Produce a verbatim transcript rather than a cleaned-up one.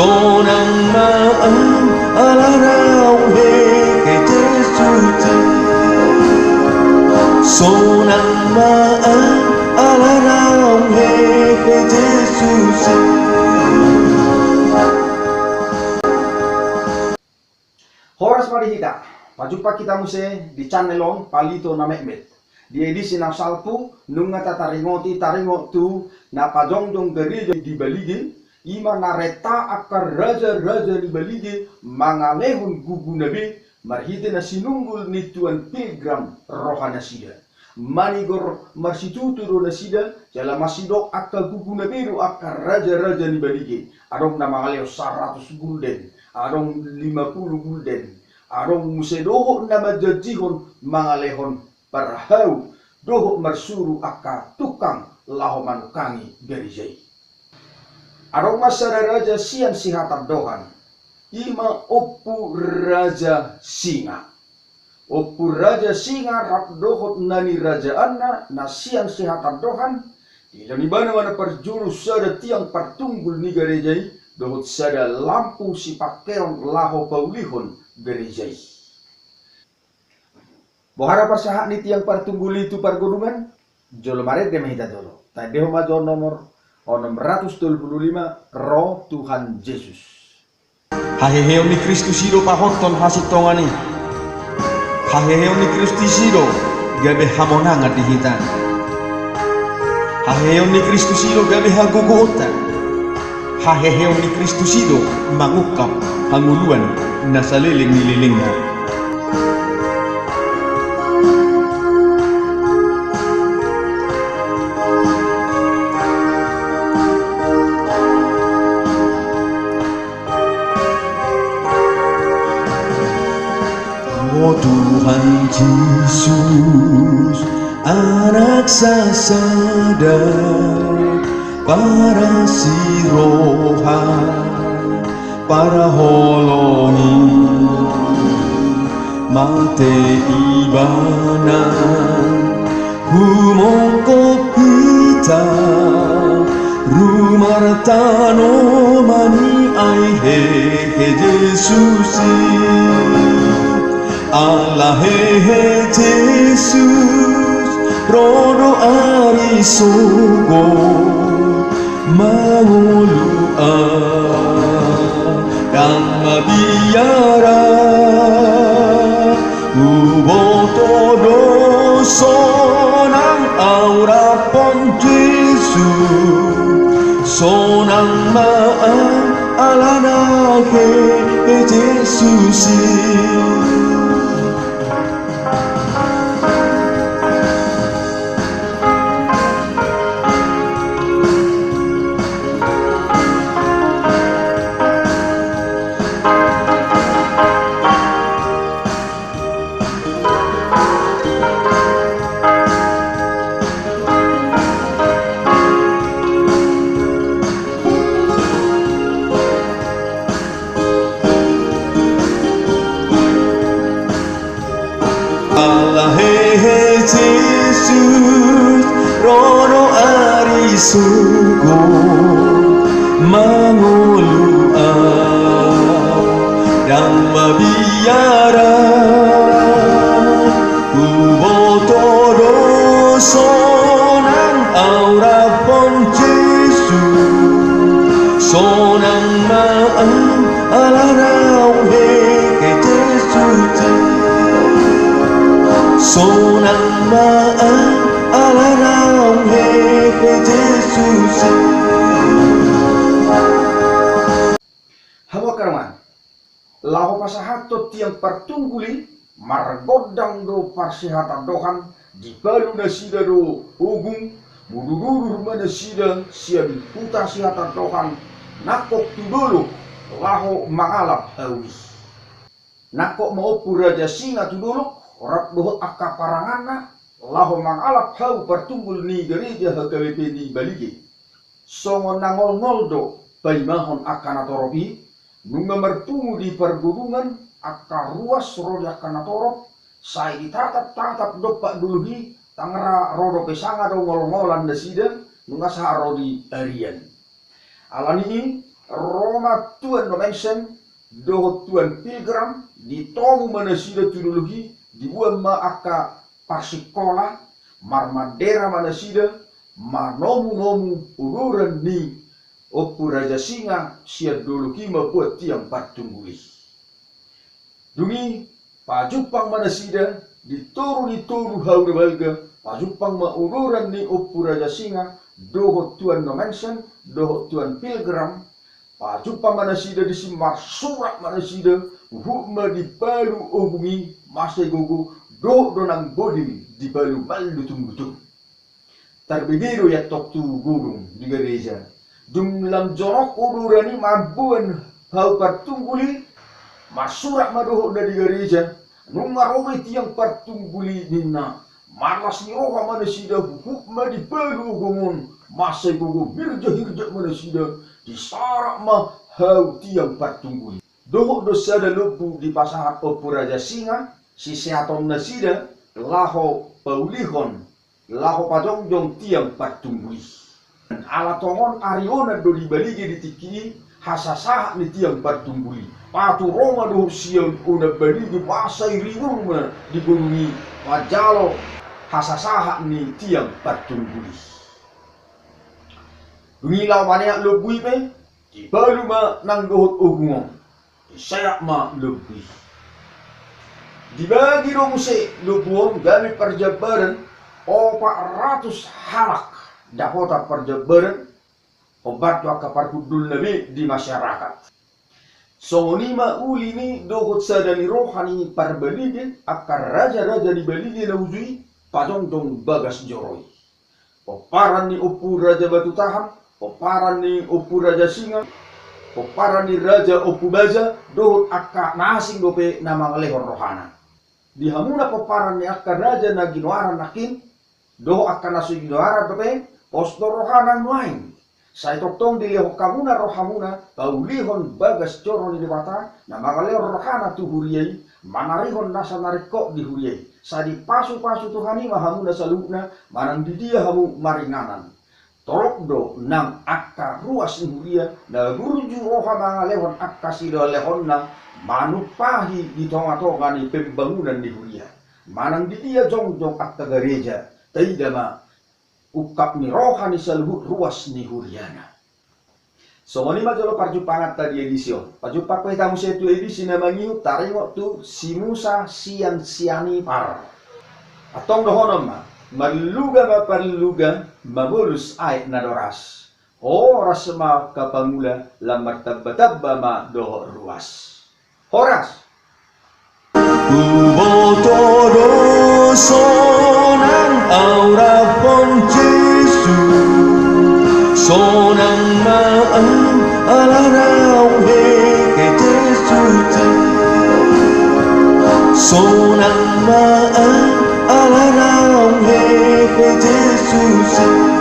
Sonang ma ahu ala naung hehe Jesus i. Sonang ma ahu ala naung hehe Jesus i. Horas ma di hita, pajumpa hita muse di channel on, Palito na Metmet. Di edisi na salpu, nunga tataringoti taringot tu na pajongjong gareja di Balige, i ma na renta angka raja-raja ni Balige mangalehon guguna be, marhite na sinunggul ni tuan pilgrim rohanasida. Manigor marsitutu do nasida, jala mansidok angka guguna be do angka raja-raja ni Balige. Adong na mangalehon saratus gulden, adong lima pulu gulden, adong muse dohot na manjanjihon mangalehon parhau dohot marsuru angka tungkang laho manungkangi gareja i. Adong ma sada raja sian sihatandohan, i ma Ompu Raja Singa. Ompu Raja Singa rap dohot na nirajaanna na sian sihatandohan, diida ibana ma na parjolo sada tiang partunggul ni gareja i dohot sada lampu sipangkeon laho paulihon gareja i. Boha do parsahat ni tiang partunggul i tu pargodungan? Jolo marende ma hita jolo. Taendehon ma jo nomor onom ratus tolu pulu lima, Ro Tuhan Jesus. Haheheon ni Kristus i do pahothon hasintongan i. Haheheon ni Kristus i do gabe hamonangan di hita. Haheheon ni Kristus i do gabe hagogoonta. Haheheon ni Kristus i do mangungkap hangoluan na saleleng ni lelengna. O Tuhan Jesus, Anak sasada, parasi roha, parholong i, mate ibana, humongkop hita, rumartanoman i, ai hehe Jesus i. Ala hehe Jesus, ro do ari sogot, mangolu ahu, ndang mabiar ahu, huboto do sonang ahu rap dohot Jesus. Sonang ma ahu ala na hehe Jesus i. Ala hehe Jesus, ro do ari sogot, mangolu ahu, ndang mabiar ahu, huboto do sonang ahu rap dohot Jesus. Sonang ma ahu ala naung hehe Jesus i. Sonang ma ahu ala naung hehe Jesus i. Hamu angka dongan, laho pasahathon tiang partunggul i, margondang do parsihatandohan, dipalu nasida do ogung, mudurudur ma nasida sian huta sihatandohan, nangkok tu dolok laho mangalap hau i. Nangkok ma Ompu Raja Singa tu dolok, rap dohot angka paranganna, laho mangalap hau partunggul ni gareja H K B P di Balige. Songon na ngolngol do paimahon angka natorop i, nunga marpungu di pargodungan angka ruas ro di angka natorop, sai ditatap-tatap dompak dolok i, ndang ra ro dope sanga do ngolngolan nasida, nunga sahat ro di arian. Ala ni i, Ro ma Tuan Nommensen dohot Tuan Pilgram, ditomu ma nasida tu dolok i, diboan ma angka parsikola, marbandera ma nasida, manomu-nomu uduran ni Ompu Raja Singa sian dolok i mamboan tiang partunggul i. Dung i pajumpang ma nasida di toru ni tolu hau na balga, pajumpang ma uduran ni Ompu Raja Singa dohot Tuan Nommensen dohot Tuan Pilgram. Pajumpang ma nasida disi, marsurak ma nasida, huhut ma dipalu ogung i masa i gogo, dohot do nang bodil dipalu mallutung-lutung. Tarbege do i antong tu godung di gareja. Dung lam jonok uduran i mamboan hau partunggul i, marsurak ma dohot na di gareja, nunga ro be tiang partunggul i ninna. Marlas ni roha ma nasida, huhut ma dipalu ogung on masa i gogo, mirjak-irjak ma nasida, disarak ma hau tiang partunggul i. Dohot do sada lombu dipasahat Ompu Raja Singa, siseaton nasida laho paulihon, laho pajongjong tiang partunggul i. Ala tongon ari onan do dibalige di tingki i hasasahat ni tiang partunggul i. Patu ro ma dohot sian onan balige masa i ribur ma di godung i manjalo hasasahat ni tiang partunggul i. Dung i laho maneat lombu i pe, dipalu ma nang dohot ogung on. Diseat ma lombu i. Dibagi do muse lombu on gabe parjambaran opat ratus halak dapotan parjambaran, hombar tu angka parhundulna be di masyarakat. Songon i ma uli ni dohot sada ni roha ni parbalige, angka raja-raja ni balige na uju i pajongjong bagas joro i. Pomparan ni Ompu Raja Batutahan, pomparan ni Ompu Raja Singa, pomparan ni Raja Ompu Baja, dohot angka na asing dope na mangalehon rohana. Di hamuna pomparan ni angka raja na ginoaran nangkin, dohot angka na so ginoaran dope, pos do rohana nuaeng. Sai tongtong dilehon hamuna rohamuna, paulihon bagas joro ni Debata, na mangalehon rohana tu huria i, manarihon nasa na ringkot di huria i. Sai dipasu-pasu Tuhan i ma hamuna saluhutna, manang di dia hamu maringanan. Torop do nang angka ruas ni huria, na burju roha mangalehon angka silehonlehonna, manumpahi di tonga-tonga ni pembangunan ni huria. Manang di dia jongjong angka gareja, taida ma ungkap ni roha ni saluhut ruas ni huriana. Songon i ma jolo parjumpanganta di edisi on. Pajumpang pe hita muse tu edisi na mangihut, taringot tu si Musa sian Sianipar. Antong dohonon ma, marluga ma parluga, mamolus aek na doras. Horas ma angka pangula, lam martamba-tamba ma dohot ruas. Horas. Huboto do sonang au rap Tuhan Jesus. Sonang ma au ala naung hehe Jesus. Sonang ma au ala naung hehe Jesus.